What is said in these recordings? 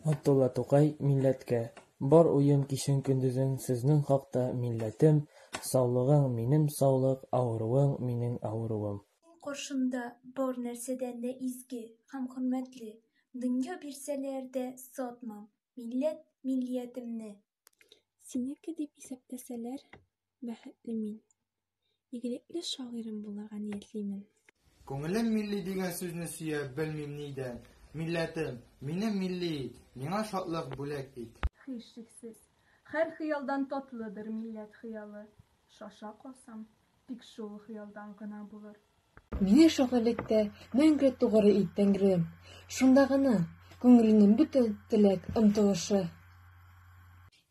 Габдулла Тукай милләткә. Бар уем кичен-көндезен сезнең хакта, милләтем, саулыгың – минем саулык, авыруың – минем авыруым. Син каршымда бар нәрсәдән дә изге һәм хөрмәтле, дөнья бирсәләр дә сатмам милләт-миллиятемне. Синеке дип исәпләсәләр, бәхетле мин. Игелекле шагыйрем булырга ниятлимен. Күңелем милли дигән сүзне сөя, белмим нидән. Милләтем, мине милли ит, миңа шатлык бүләк ит. Һичшиксез, һәр хыялдан татлыдыр милләт хыялы. Шаша калсам, тик шул хыялдан гына булыр. Мине шагыйрьлектә мәңге тугры ит, Тәңрем, шунда гына күңелемнең бөтен теләк-омтылышы.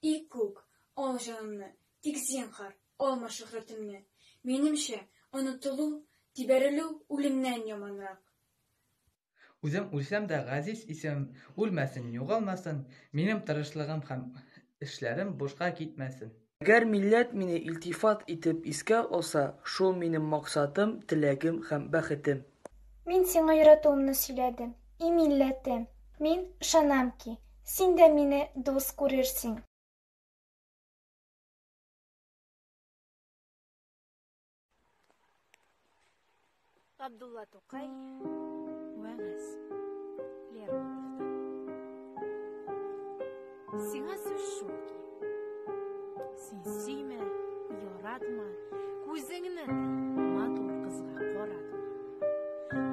И күк, ал җанымны, тик зинһар, алма шөһрәтемне. Минемчә, онытылу, тибәрелү үлемнән яманрак. Үзем үлсәм дә, газиз исемем үлмәсен, югалмасын, минем тырышлыгым һәм эшләрем бушка китмәсен. Әгәр милләт мине илтифат итеп искә алса, шул минем максатым, теләгем һәм бәхетем. Мин сиңа яратуымны сөйләдем, и милләтем, мин ышанам ки, син дә мине дус күрерсең. Габдулла Тукай, Вәгазь, Лермонтовтан. Сиңа сүз шул ки, син сөймә, яратма, күзеңне дә матур кызга каратма.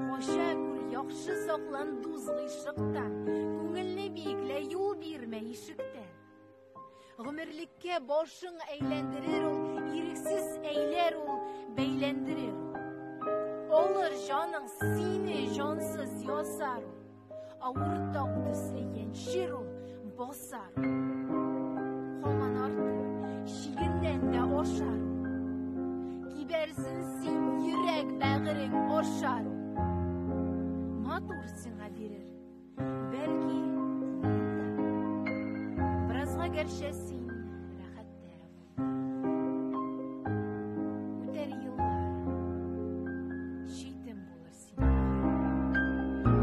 Кача күр, яхшы саклан дус гыйшыктан, күңелне биеклә, юл бирмә ишектән. Гомерлеккә башың әйләндерер ул, ирексез әйләр ул, бәйләндерер ул. Алыр җаның сине җансыз ясар ул. Авыр тау төсле яньчер ул, басар ул. Һаман артыр, чигеннән дә ашар ул. Кибәрсен син йөрәк бәгырең ашар ул. Матур сиңа бирер. Бәлки, кулын да. Беразга гәрчә син рәхәттә бул. Үтәр еллар, читен булыр синең.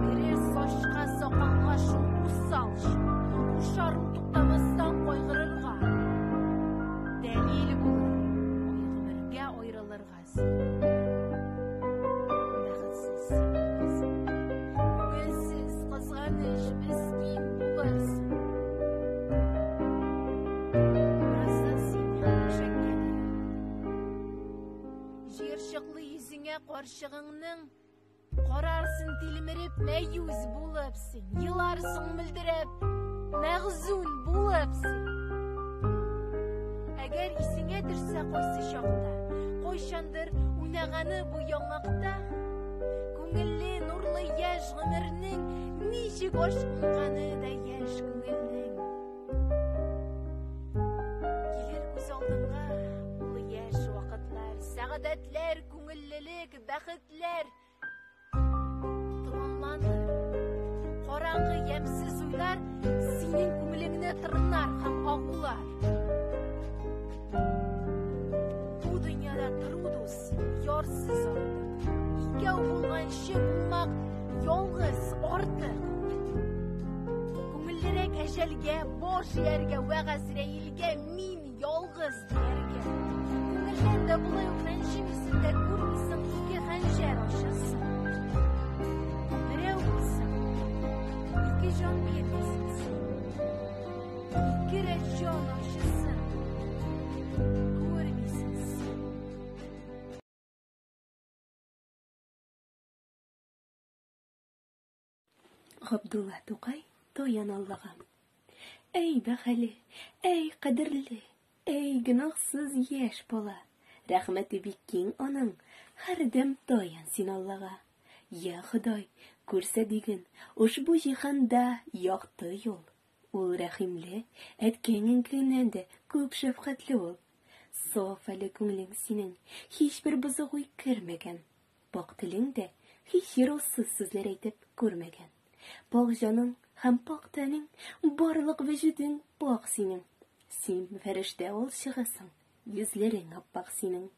Керер сачка, сакалга шул усал чор. Кушар ул туктамастан кайгырырга. Дәлил булыр, ай гомергә аерылырга син. Бәхетсез син, кызым. Күңелсез, кызганыч, мескин булырсың. Бераздан син түшәккә дә егылдың. Җыерчыклы йөзеңә карчыгыңның Карарсың тилмереп, мәюз булып син, еларсың мөлдерәп, мәгъзун булып син. Әгәр исеңә төшсә кайсы чакта, кайчандыр уйнаганы бу яңакта, күңелле, нурлы яшь гомернең ничек ашкынганы да яшь күңелнең. Килер күз алдыңа ул яшь вакытлар, сәгадәтләр, күңеллелек, бәхетләр томанланыр. Караңгы, ямьсез уйлар синең күңелеңне тырнар һәм агулар. Бу дөньяда тору дус, ярсыз артык. Икәү булганчы булмак ялгыз артык. Күңеллерәк әҗәлгә, баш ияргә вә Газраилгә мин ялгыз дияргә. Күңелдән дә болай ук рәнҗемисең дә күрмисең ике хәнҗәр ачысын. Берәү булсаң, ике җан бирмисең син. Ике рәт җан ачысын күрмисең син. Габдулла Тукай Таян Аллага. Әй бәхәле, әй кадерле, әй гөнаһсыз яшь бала. Рәхмәте бик киң аның, һәрдәм таян син Аллага. Я Ходай, күрсә диген, ошбу җиһанда якты юл. Ул рәхимле, әткәңнекеннән дә күп шәфкатьле ул. Саф әле күңелең синең, һичбер бозык уй кермәгән. Пакь телең дә һич яраусыз сүзләр әйтеп күрмәгән. Пакь җаның һәм пакь тәнең, барлык вөҗүдең пакь синең. Син фәрештә алчыгысың, йөзләрең аппак синең.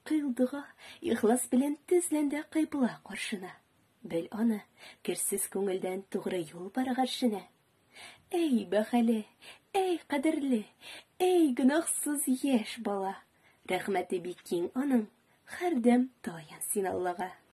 Кыйл дога, ихлас белән тезлән дә кыйбла каршына. Бел аны, керсез күңелдән тугры юл бар гаршенә. Әй бәһале, әй кадерле, әй гөнаһсыз яшь бала! Рәхмәте бик киң аның, һәрдәм таян син Аллага.